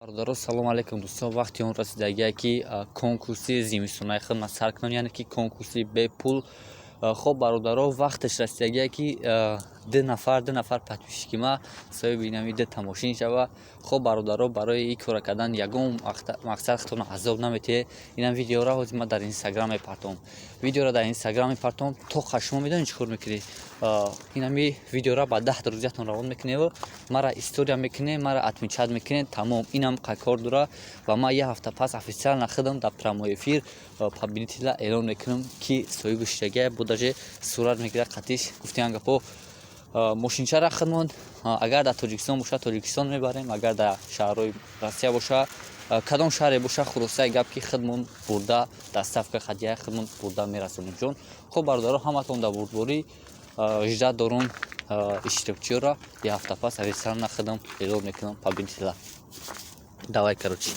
Бародаро, салом алейкум, дӯстон. Вақти он расидагие, ки конкурси зимистонаи хидмат сар кунам, яъне ки конкурси бепул. Хоб, бародаро, вақташ расидагие, ки ду нафар подписчики ма соҳиби инами дута мошин шава. Хоб, бародаро, барои ин кора кардан ягон мақсад худтонро азоб наметиҳед. Инам видеоро ҳозир ман дар Инстаграм мепартом. Видеоро дар Инстаграм мепартом. То шумо медонед, чӣ кор мекунед? Инами видеоро ба 10 друзьятон равон мекуневу мара история мекунед, мара отмечать мекунед. Тамом, инам кор дора. Ва ман як ҳафта пас официально худам дар прямой эфир победителя эълон мекунам, ки соҳиби шудагия бо даже сурат мегирад қатиш. Гуфтиан гапо, мошинчара худмон, агар дар Тоҷикистон боша, Тоҷикистон мебарем, агар дар шаҳрҳои Россия боша, кадом шаҳре боша, хулосаи гап, ки худмон бурда, доставка хадия худмон бурда мерасонем, ҷон. Хоб, бародаро, ҳаматон дар бурдборӣ ждать дорум. Иштирокчиёро як ҳафта пас официально худам эълон мекунам победителя. Давай, короче.